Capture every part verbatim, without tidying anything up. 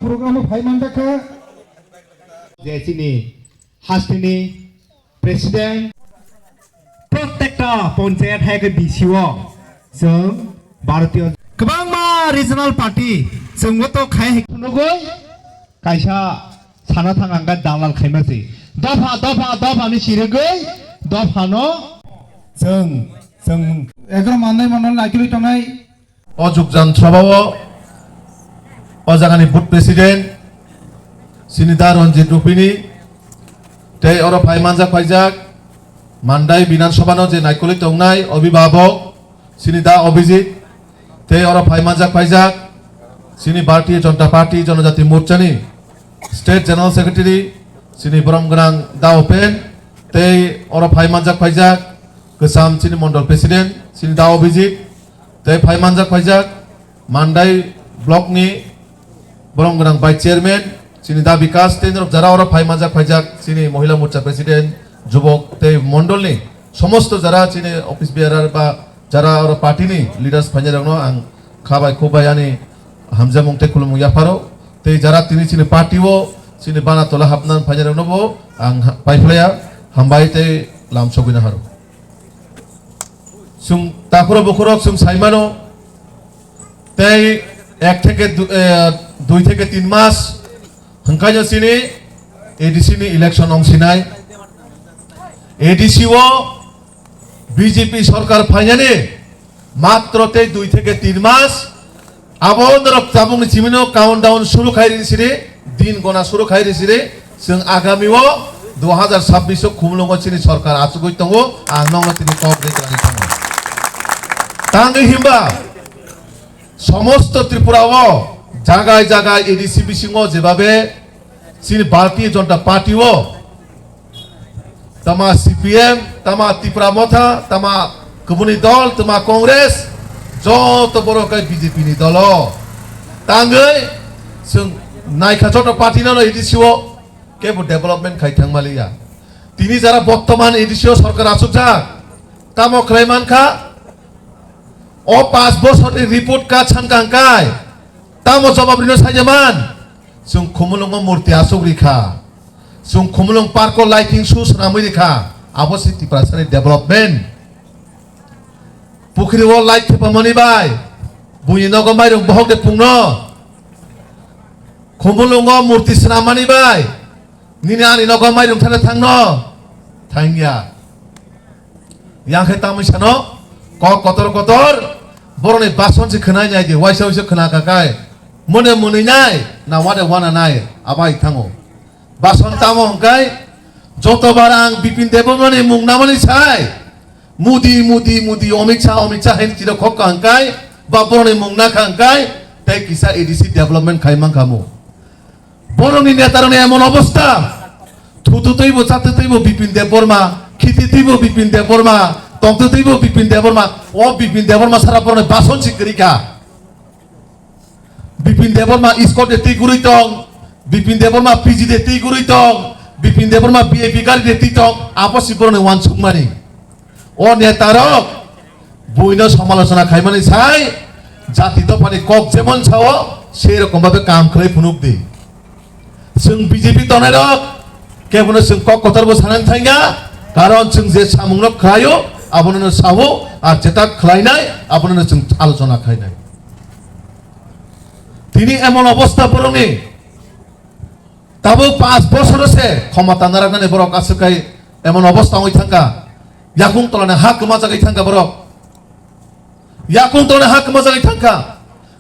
Program o phai manjakha. Je chini hasteni president, protekta ponchayat hai khe B C o chwng Bharatiya kwbangma regional party chwngbo to khai hai phunugwi kaisa sana thang ang khe dalal khaima se. Dopha, dopha, dopha ni sirigwi dophano chwng, chwng egram manai manal naikili tongnai. O jukjan sabao o jagani booth president chini da Ranjit Rupini tei oro phai manjak phaijak Mandai Bidhan Sabhano je naikolwi tongnai obhibhabok chini da Abhijit tei oro phai manjak phaijak chini Bharatiya Janata Party Janajati Morchani State General Secretary chini borom gwnang da Upen tei oro phai manjak phaijak kwcham chini Mondol President chini da Abhijit tei phai manjak phaijak Mandai block ni borom gwnang vice chairman chini da Bikas tei norok jara oro phai manjak phaijak chini Mohila Morcha President Jubok tei Mondol ni somosto jara chini office bearer ba jara oro party ni leaders phainai rokno ang kha bai khub bai ani hamjakmung tei khulumung yapharo tei jara tini chini party o chini bana tola hapna phainai rokno bo ang ha-, paiphlaiya hambai tei lamsogwi naharo. Chwng takhuro bukhurok chwng saimano tei ek theke du-, eh, dui theke tin mas hwnkhaino chini A D C ni election wngsinai. A D C o B J P sorkar phainani matro tei dui theke tin mas abo norok tabukni chimino countdown suru khai ri siri, din gona suru khai ri siri, chwng agami o dui hajar sabbish o Khumulwngo chini sorkar achugwi tongo, ang nokno tini kok ri kwlangwi thango. Tangwi himba somosto Tripura o jagai jagai A D C bisingo jebabe chini Bharatiya Janata Party o tama C P M, tama Tipra Motha, tama kubuni dol, tama Congress, joto borok kai B J P ni dolo. Tangwi chwng naikha joto party no A D C o kebo development khai thangmaliya. Tini jara bottoman A D C o sorkar achukjak, tamo khlai mankha? O panch bosorni report card sankha hwnkhe tamo jobab rino saijaman? Chwng Khumulwngo murti achuk rikha. Chwng Khumulwng park o lighting su swnamwi rikha. Abo se Tiprasani development. Pukhri o light thepamani bai buini nogo mairung bohok de pungno. Khumulwngo murti swnamani bai nini ani nogo mairung thana thangno thangya. Yang khe tamwi sano kok kotor kotor borokni bason se khwnai nai di, waisa waisa khwna kha kai mone mwnwi nai na wade wana nai abai thango. Bason tamo hwnkhe joto bar ang Bipin Debbarmani mung namani sai Modi, Modi, Modi, Amit Shah, Amit Shah hini chiro khok ka hwnkhe ba borokni mung na kha hwnkhe tei kisa A D C development khai man kha mo. Borokni netarokni emon obostha, thutu twibo, chatu twibo Bipin Debbarma, khiti twibo Bipin Debbarma, tongtu twibo Bipin Debbarma, o Bipin Debbarma sara borokni bason si kwrwi kha. Bipin Debbarma Scott de twi gurwi tong, Bipin Debbarma P G de twi gurwi tong, Bipin Debbarma V I P gari de twi tong, abo si borokni uansukmani. O netarok buino samalochona khaimani sai jati dophani kok jemon sao sei rokom babe kam khlai phunuk di. Chwng B J P tongnai rok kebono chwng kok kotor bo sanani thangya, karon chwng je samung rok khlaio abono no sao, ar jeta khlainai abono no chwng alochona khlainai. Tini emon obostha borokni Tabuk panch bosor se khomota narwknani borok aswk khai emon obostha wngwi thangkha. Yakung tolani ha kwmajagwi thangkha borok. Yakung tolani ha kwmajagwi thangkha.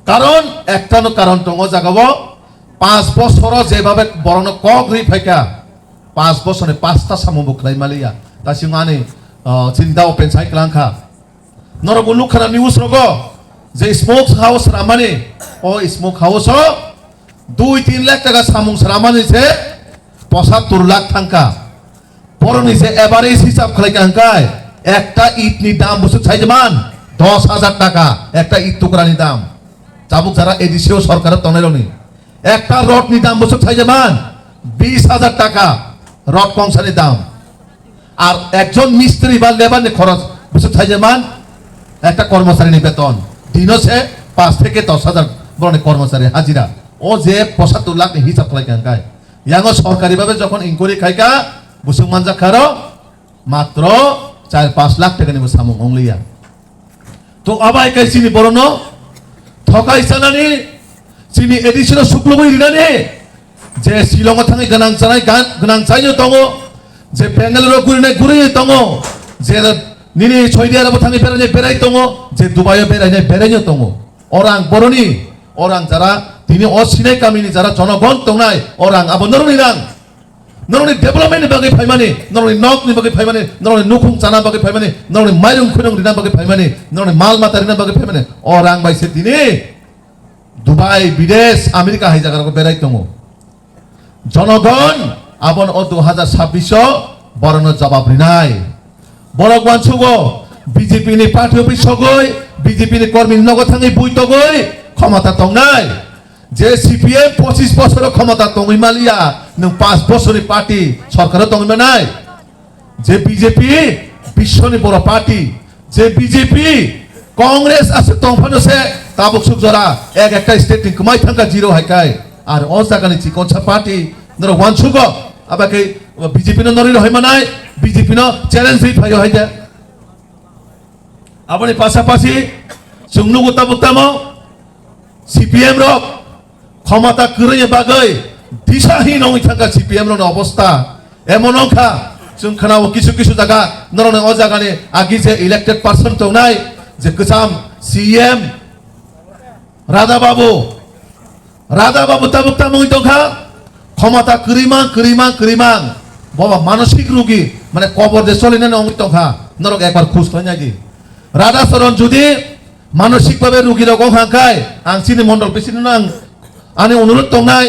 Karon ektano karon tongo jagao panch bosoro jebabe borokno kok rwi phaikha. Panch bosorni pasta samung bo khlai maliya. Tasing ani, ah, chini da open sai kwlangkha. Norok bo nukha na news rogo je smoke house ramani, o smoke house o dui tin lakh taka samung sramani se pochattor lakh thangkha. Borokni je average hisab khlai kha hwnkhe ekta it ni dam bwswk saijaman dos hajar taka, ekta it tukra ni dam. Tabuk jara A D C o sorkar tongnai rokni ekta rod ni dam bwswk saijaman bis hajar taka, rod kongsa ni dam. Ar ekjon mistri ba labour ni khoros bwswk saijaman ekta kormochari ni beton. Dino se panch theke dos hajar borokni kormochari hajira. O je posattur lakh ni hisab khlai kha hwnkhe, yango sorkari babe jokhon inquiry khai kha, bwswk manjak kha ro matro char panch lakh taka ni bo samung ong liya. To abai kai chini borono thokai sanani, chini A D C no suklugwi rinani, je Shillong o thangwi gwnang chanai gan-, gwnang chaino tongo, je Bangalore o gurinai guriwi tongo, je nini Saudi Arab o thangwi berainai berai tongo, je Dubai o berainai beraino tongo. Orang boroni, orang jara tini o sinai kamini jara jonogon tongnai, orang abo norokni rang. Norokni development ni bagwi phaimani, norokni nok ni bagwi phaimani, norokni nukhung chana bagwi phaimani, norokni mairung khunung rina bagwi phaimani, norokni mal mata rina bagwi phaimani. O rang bai se tini Dubai, bidesh, America hai jaga rok berai tongo. Jonogon abon o dui hajar sabbish o borokno jawab rinai. Borok wansugo B J P ni party office sogoi, B J P ni kormi nogo thangwi bui togoi khomota tongnai. Je C P M pochis bosoro khomota tongwi maliya, nwng panch bosorni party sorkaro tongwi manai. Je B J P biswoni boro party, je B J P Congress aswk tongphano se tabuk suk jora ek ekta state ni kwmai thangkha zero hai kai. Ar o jagani chikonsa party norok wansugo, aba khe B J P no norwi rohoi manai, B J P no challenge ri phaio hai de. Aboni pasapasi chwng nugo tabuk tamo C P M rok khomota kwrwini bagwi disahin wngwi thangkha C P M rokni obostha. Emon wngkha, chwng khwnao kisu kisu jaga, norokni o jagani agi je elected person tongnai, je kwcham C M Radha Babu, Radha Babu tabuk tamo wngwi tongkha, khomota kwrwimang, kwrwimang, kwrwimang. Boba manosik rugi, mane kobor je solinani wngwi tongkha, norok ekbar khus khlai nai di. Radha Charan judi manosik babe rugi rok wng hangkai, ang chini mondol bisini ang ani onurot tongnai,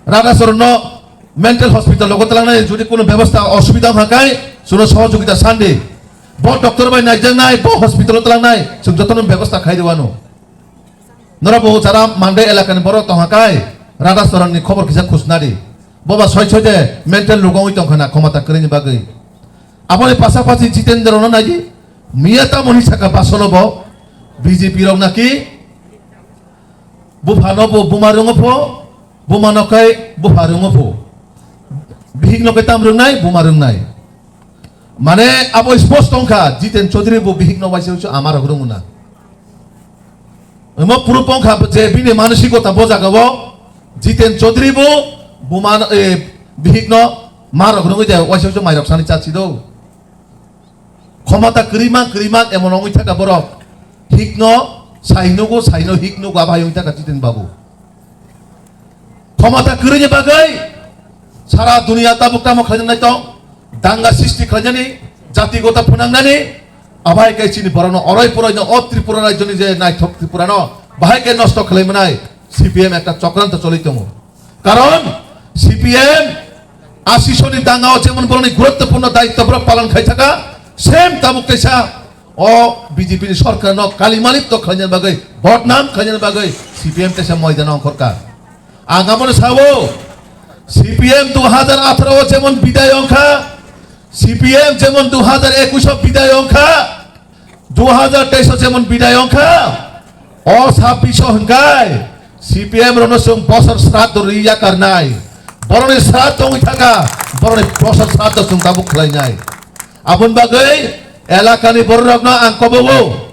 Radha Charan no mental hospital logo tlangnai, judi kono bebostha osubida wng hangkai, suno sohojogita sandi. Bo doctor bai naijaknai, bo hospital o tlangnai, chwng jotono bebostha khai rwano. Norok bo jara Mandai elakani borok tongha kai, Radha Charan ni khobor kisa khusna di. Boba soi soi de mental rugongwi tongkha na khomota kwrwini bagwi. Aboni pasapasi Jitendra no nai di, miya tamo ni saka basono bo B J P rok naki buphano bo buma rwngo pho, buma no kai bupha rwngo pho. Bihik no kai tam rwngnai, buma rwngnai. Mane abo spos tongkha, Jiten Chaudhary bo bihik no waisa waisa ama rok rwngo na. Omo proof wngkha je bini manosik gota bo jaga o Jiten Chaudhary bo buma no, eh, bihik no ma rok rwngwi de waisa waisa mai rok sani chachi do. Khomota kwrwimang kwrwimang emon wngwi thaka borok. Hik no sai nugo, sai no hik nugo, abo hai wngwi thaka Jiten babu. Khomota kwrwini bagwi sara duniya tabuk tamo khlainai tong, danga sristi khlainani, jati gota phunangnani, abai kai chini borokno oroi poroi no o Tripura rajyoni je naithok Tripura no bahai kai nosto khlai manai C P M ekta chokranto choli tongo. Karon C P M asi soni danga o jemon borokni guruttopurno daitto borok palon khai thaka, same tabuk kaisa O B J P ni sorkar no kali malip to khlaina bagwi, bodnam khlaina bagwi C P M tesa moidano ongkhorkha. Ang abono sao, C P M dui hajar atharo o jemon bidai ongkha, C P M jemon dui hajar ekush o bidai ongkha, dui hajar teis o jemon bidai ongkha, o sabbish o hwnkhe C P M rono chwng bosor sraddho rwi yakarnai. Boroni sraddho wngwi thangkha, boroni bosor sraddho chwng tabuk khlainai. Aboni bagwi elakani bororokno ang kobogo.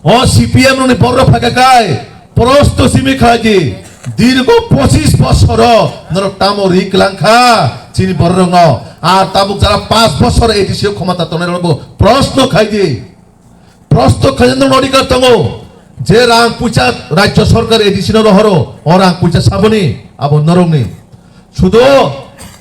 O C P M rokni bororok phaikha kai, prosto simi khlai di. Dirgo pochis bosoro norok tamo ri kwlangkha chini bororokno. Ar tabuk jara panch bosor A D C o khomota tongnai rokbo prosto khai di. Prosto khlaina norok adhikar tongo. Je rang puisa rajyo sorkar A D C no rohoro, o rang puisa saboni, abo norokni. Sudo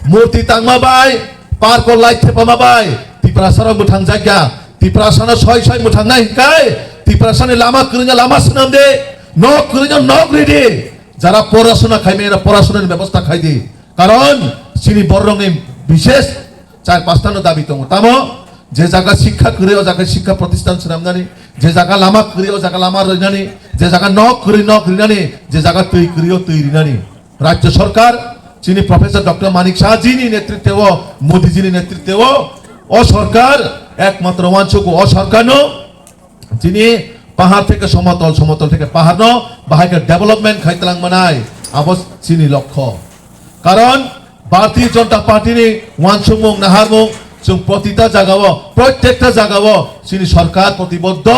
murti tangma bai, parko light thepama bai, Tiprasa rok mwthang jakya, Tiprasa no soi soi mwthang nai hinkai, Tiprasa ni lama kwrwngya lama swnam de, nok kwrwngya nok ridi, jara porasona khaimaya porasona ni bebosta khai di, karon chini borok ni bishesh char pasta no dabi tongo. Tamo je jaga sikha kwrwi o jaga sikha protistan swnamnani, je jaga lama kwrwi o jaga lama rwnani, je jaga nok kwrwi nok rwnani, je jaga twi kwrwi o twi rwnani. Rajya Sarkar, chini Professor Doctor Manik Saha ji ni netritwe o, Modi ji ni netritwe o, o sarkar ekmatro wansugo o sarkar no, chini pahar theke somotol, somotol theke pahar no, bahai khe development khai tlang manai, Abo chini lokho. Karon Bharatiya Janata Party ni wansukmung naharmung chwng protita jagao, prottekta jagao chini sorkar protiboddo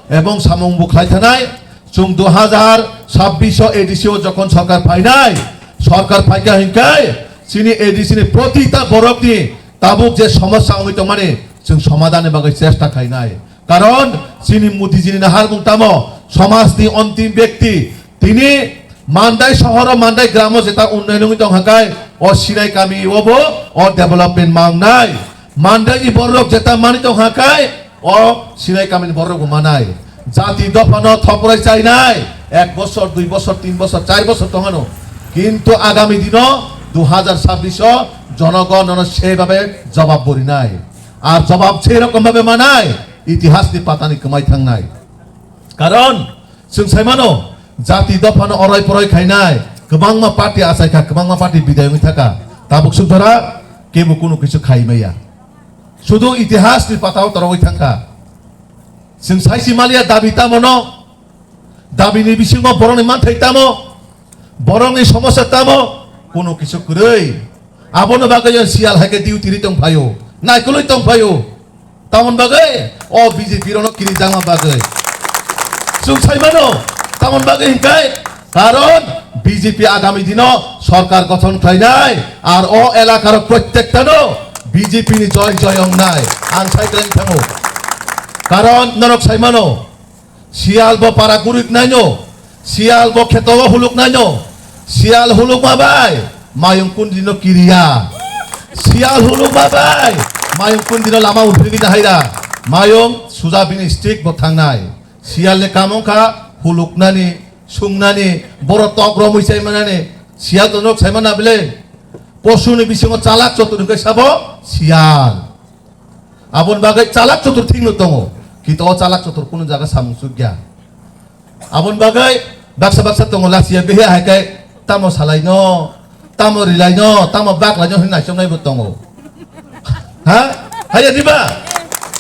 ebong samung bo khlai thanai. Chwng dui hazar chabbish o A D C o jokhon sorkar phainai, sorkar phaikha hinkai chini A D C ni protita borokni tabuk je somosya wngwi tongmani chwng somadhanni bagwi chesta khainai. Karon chini Modiji ni naharmung tamo somajni ontim byakti tini Mandai sohoro, Mandai gramo jeta unnoyon wngwi tong hakai, o Sinai kami obo o development mangnai. Mandai ni borok jeta mani tong hakai, o Sinai kami ni borok bo manai. Jati dopha no thoprai chainai, ek bosor, dui bosor, tin bosor, char bosor tongano. Kintu agami dino dui hazar chabbish o jonogon nono sebabe jobab borinai. Ar jobab sei rokom babe manai, itihas ni patani kwmai thangnai. Karon chwng saimano, jati dophano orai porai khainai, kwbangma party achaikha, kwbangma party bidai wngwi thaka. Tabuk suk jora kebo kunu kisu khaimaya. Sudu itihas ni patao torogwi thangkha. Chwng saisi maliya dabi tamono, dabi ni bisingo borokni manthai tamo, borokni somosya tamo, kunu kisu kwrwi. Abono bagwi ang siyal hai khe duty ri tong phaio, naikolwi tong phaio. Tamon bagwi o B J P rokno kiri jangma bagwi. Chwng saimano, tamon bagwi hinkai, karon B J P agami dino sorkar gothon khlainai, ar o elakar prottektano B J P ni joy joy wngnai. Ang sai kwlai thango. Karon norok saimano, Siyal bo para guruk naino, siyal bo kheto o huluk naino, siyal hulukma bai mayung kundi no kiriya. Siyal hulukma bai mayung kundi no lama uthwigwi nahaira. Mayung suja bini stick bo thangnai. Siyal ni kam wngkha huluknani, sungnani, boro tok romwi chaimanani. Siyal to nok saimana bile. Posuni bisingo chalak chotur hwnkhe sabo siyal. Aboni bagwi chalak chotur thikno tongo, kintu o chalak chotur kunu jaga samung chukya. Aboni bagwi baksa baksa tongo, lachiya behe hai khe tamo salaino, tamo rilaino, tamo baklaino hwnwi naisoknaibo tongo. Ha? Haiya diba?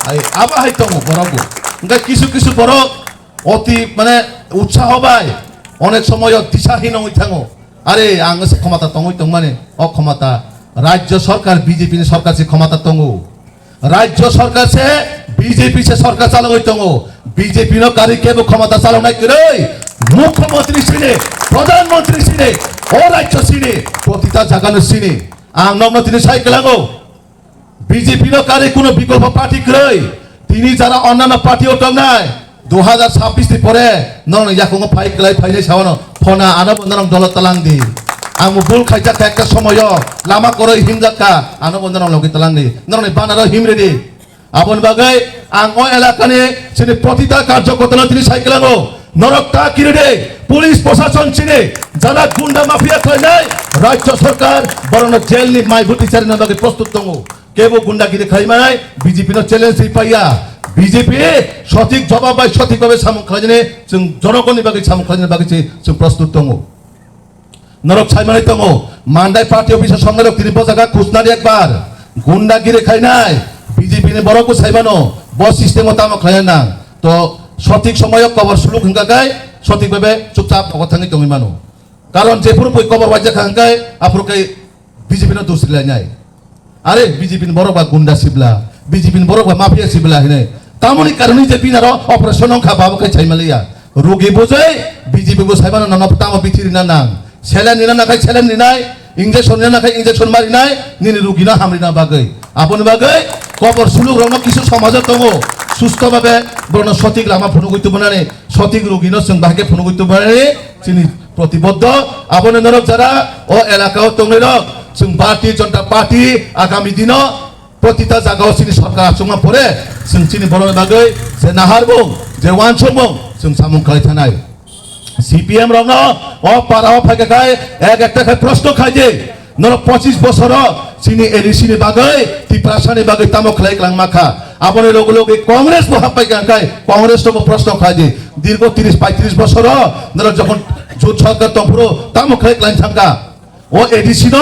Hai, abo hai tongo borokbo. Hwnkhe kisu kisu borok oti mane utsaho bai onek somoyo disahino wngwi thango. Are ang se khomata tongwi tongmani, o khomata Rajya Sarkar B J P ni sarkar se khomata tongo. Rajya Sarkar se B J P se sarkar chalogwi tongo. B J P no karwi kebo khomata chaloknai kwrwi. Mukhyamantri sini, Pradhan Mantri sini, o rajya sini, protita jaga no sini. Ang nokno tini sai kwlango. B J P no karwi kuno bikolpo party kwrwi. Tini jara onnano party o tongnai, dui hazar chabbish ni pore norokni yakungo phai kwlai phainai sawano phona ano bo norok dolo talang di. Ang bo bul khaijak kha ekta somoyo lama kwrwi himjak kha ano bo norok logi talang di. Norokni banaro him redi. Aboni bagwi ang o elakani chini protita karjokotano tini sai kwlango. Norok ta kiride, police prosason chini jara gunda mafia khlainai, rajya sarkar borokno jail ni mai buti charina bagwi prostut tongo. Kebo gundagiri khlaimanai B J P no challenge rwi paiya. B J P sothik jawab bai sothik bhabe samung khlainani chwng jonogonni bagwi samung khlainani bagwi se chwng prostut tongo. Norok saimanai tongo, Mandai party office o songnai rok tini bojaga khusnani ekbar gundagiri khlainai B J P ni borok bo saimano bo system o tamo khlaina nang. To sothik somoyo kobor suluk hwnkha khe sothik bhabe chupchap nogo thangwi tongwi mano. Karon jephuru bui kobor waijak kha hwnkhe aphuru khe B J P no dusri lainai. Are B J P ni borok ba gunda sibla, B J P ni borok ba mafia sibla hine. Tamoni karoni je bini aro operation wngkha babo khe saimaliya. Rugi bujai B J P bo saimano nono tamo bithi rina nang. Saline rina nakhai saline rinai, injection rina nakhai injection marinai, nini rugino hamrina bagwi. Aboni bagwi kobor suluk rokno kisu somajo tongo. Susto babe borokno sothik lama phunugwi tubunani, sothik rugino chwng bahai khe phunugwi tubunani chini protiboddo. Aboni norok jara o elaka o tongnai rok chwng Bharatiya Janata Party agami dino protita jagao chini sorkar achukma pore chwng chini borokni bagwi je naharmung, je wansukmung chwng samung khlai thanai. C P M rokno o para o phaikha khai ek ekta khai proshno khaidi. Norok pochis bosoro chini A D C ni bagwi, Tiprasa ni bagwi tamo khlai kwlangma kha. Aboni loge loge Congress bo happai kha khai Congress no bo proshno khaidi. Dirgo tris paitris bosoro norok jokhon jut sorkar tongphuru tamo khlai kwlai thangkha. O A D C no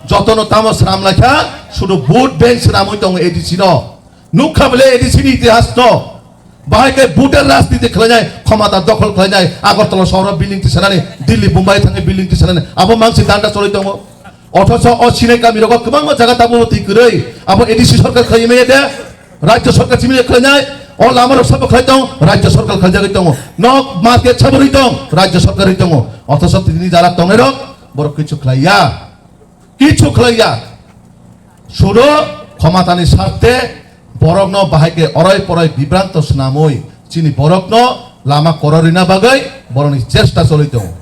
jotono tamo swnam laikha, sudu vote bank swnamwi tongo A D C no. Nukha bole A D C ni itihas no. Bahai khe voter rajniti khlainai, khomata dokhol khlainai, Agartala sohoro building tisanani, Delhi, Mumbai thangwi building tisanani, abo mangsi danda choli tongo. Othocho o sinai kami rogo kwbangma jaga tabukbo twi kwrwi, abo A D C sarkar khlai maya de, rajya sarkar simi khlainai, o lama rok sabo khlai tong, rajya sarkar khlaijagwi tongo. Nok market sabo rwi tong, rajya sarkar rwi tongo. Othocho tini jara tongnai rok, borok kichu khlaiya. Kichu khlaiya. Sudo khomatani sarte borokno bahai khe oroi poroi bibranto swnamwi chini borokno lama kororina bagwi borokni chesta choli tongo.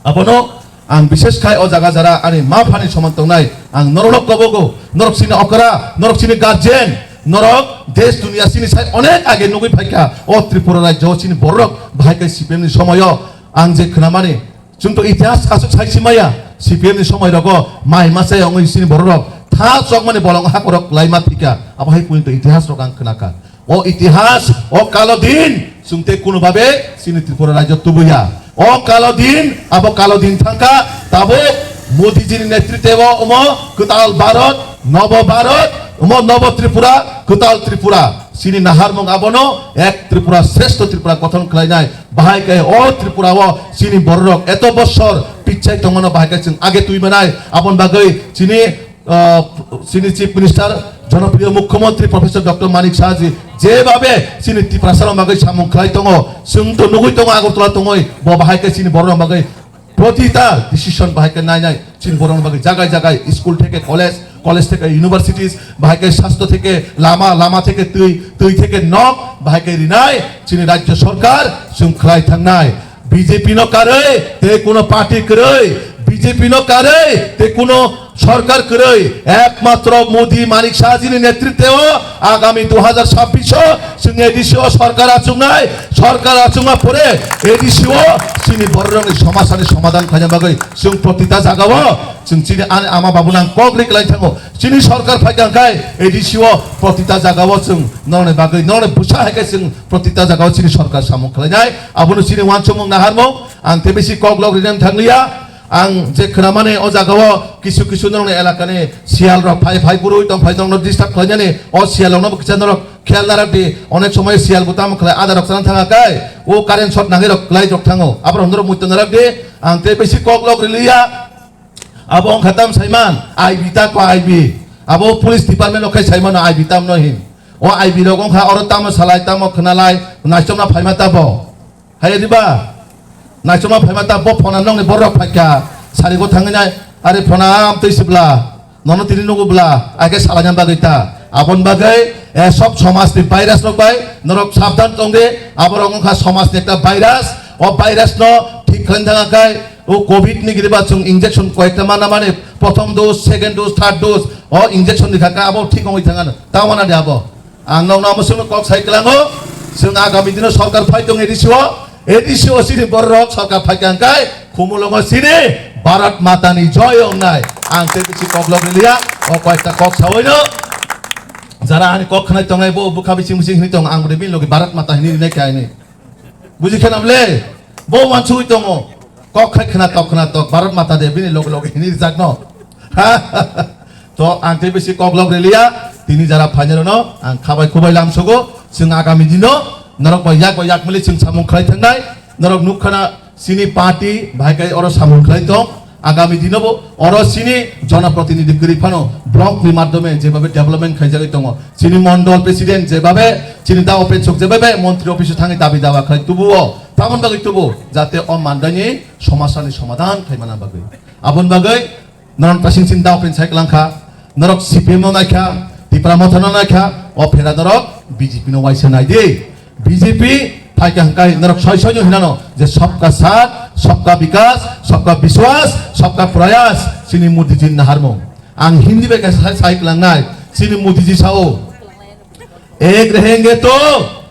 Abono ang bishesh khai o jaga jara ani ma phani soman tongnai ang norokno kobogo, norok chini okra, norok chini guardian, norok desh duniya chini sai onek age nugwi phaikha o Tripura rajyo chini borok bahai khe C P M ni somoyo ang je khwnamani Chwng to itihas aswk sai si maya, C P M ni somoi rogo mai masa ya wngwi sini borok rok tha chokmani bolong hakorok laima thika, abo hai puni to itihas rok ang khwnakha. O itihas, o kalo din, chwng te kuno babe sini Tripura rajyo tubuya. O kalo din, abo kalo din thangkha, tabuk Modi ji ni netritwo omo kwtal Bharat, Nobo Bharat, omo Nobo Tripura, kwtal Tripura. Sini naharmung abono ek Tripura, shrestho Tripura gothon khlainai. Bahai khe o Tripura o chini bororok eto bosor pichai tongmano bahai khe chwng age twi manai. Aboni bagwi chini, ah, chini Chief Minister, Jonopriyo Mukhyamantri Professor Doctor Manik Saha ji jebabe chini Tiprasa rok bagwi samung khlai tongo, chwng to nugwi tongo Agartala tongwi, bo bahai khe chini bororok bagwi protita decision bahai khe nai nai chini borok bagwi jagai jagai school theke college, college theke universities, bahai khe sastho theke lama, lama theke twi, twi theke nok bahai khe rinai chini rajya sarkar chwng khlai thangnai. B J P no karwi tei kuno party kwrwi, B J P no karwi tei kuno sarkar kwrwi, ekmatro Modi Manik Saha ji ni netritwo agami dui hajar chabbish o chwng A D C o sarkar achuknai, sarkar achukma pore A D C o chini bororokni somasani somadan khaina bagwi chwng protita jagao chwng chini ani ama babu nang kok ri kwlai thango. Chini sarkar phaikha khai A D C o protita jagao chwng norokni bagwi norokni bwsa hai khe chwng protita jagao chini sarkar samung khlainai. Abono chini uansukmung naharmung ang tei bisi kok lok rinani thangliya. Ang je khwnamani o jagao kisu kisu norokni elakani siyal rok phai phai purui tong phai tongno disturb khlainani o siyal rokno bo kisa norok khel narak di, onek somoi siyal bo tamo khlai ada rok chana thanga kai o current shot nangwi rok kwlai rok thango aborok norok muitu narak di. Ang tei bisi kok lok riliya. Abo wngkha tam saiman I B ta ko I B. Abo police department o khai saimano I B tamno hin. O I B rok wngkha oro tamo salai tamo khwnalai naichomna phaima tabo. Hai diba? Naichomna phaima ta bo phona nongni borok phaikha. Sarigo thangwi nai, "Are phona am twi sibla, nono tini nugu bla, ake salaina bagwi ta." Abon bagwi, eh, sob somaj ni virus rok bai, norok sabdan tongdi, aborok wngkha somaj ni ekta virus. O virus no thik khlaina thangkha khai, o covid ni giriba chwng injection koyekta mana mani, prothom dose, second dose, third dose, o injection ni kha kha abo thik wngwi thangano. Tamo na de abo. Ang nokno amo chwngno kok sai kwlango, chwng agami dino sorkar phai tong A D C o, A D C o chini bororok sorkar phai kha hwnkhe khumulwngo chini Bharat Mata ni joy wngnai. Ang tei bisi kok lok liya, o koyekta kok sawi no. Jara ani kok khnai tongnai bo bwkha bising bising hini tong, ang bwdai bini logi Bharat Mata hini rinai kha hini. Buji khe nam le, bo wansugwi tongo. Kok khai khna tok khna tok, Bharat Mata de bini loge loge hini rijak no. To ang tei bisi kok lok riliya, tini jara phainai rokno ang khabai khubai lamsogo, chwng agami dino norok bai yak bai yak mili chwng samung khlai thangnai, norok nuk khana chini party bahai kai oro samung khlai tong, agami dino bo oro chini jonoprotinidhi kwrwi phano block ni madhyome jebabe development khaijagwi tongo, chini mondol president jebabe, chini da opensok jebabe montri office o thangwi dabi dawa khlai tubuo, tamon bagwi tubuo, jate o mandaini somasani somadan khlaimana bagwi. Aboni bagwi norok tasing chini da open sai kwlangkha, norok C P M no naikha, Tipra Motha no naikha, o phera norok B J P no waisa naidi. B J P phaikha hwnkhe norok soi soi no hinano je sabka saath, sabka vikas, sabka vishwas, sabka prayas, chini Modi ji ni naharmung. Ang Hindi bai kaisa sai, sai kwlangnai, chini Modi ji sao, "Ek rahenge to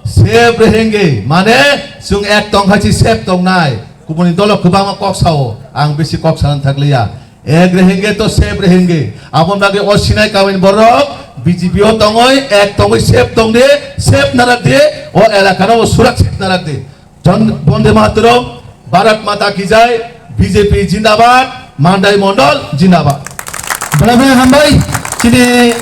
safe rahenge," mane chwng ek tong hai si safe tongnai. Kubuni dolo kwbangma kok sao, ang bisi kok sana thakliya. "Ek rahenge to safe rahenge." Aboni bagwi o sinai kamin borok B J P o tongoi, ek tongoi safe tongdi, safe narakdi, o elakano o surakshit narakdi. Jon-, Bonde Mataram, Bharat Mata Ki Jai, B J P Jindabad, Mandai Mondol Jindabad. Belai belai hambai, chini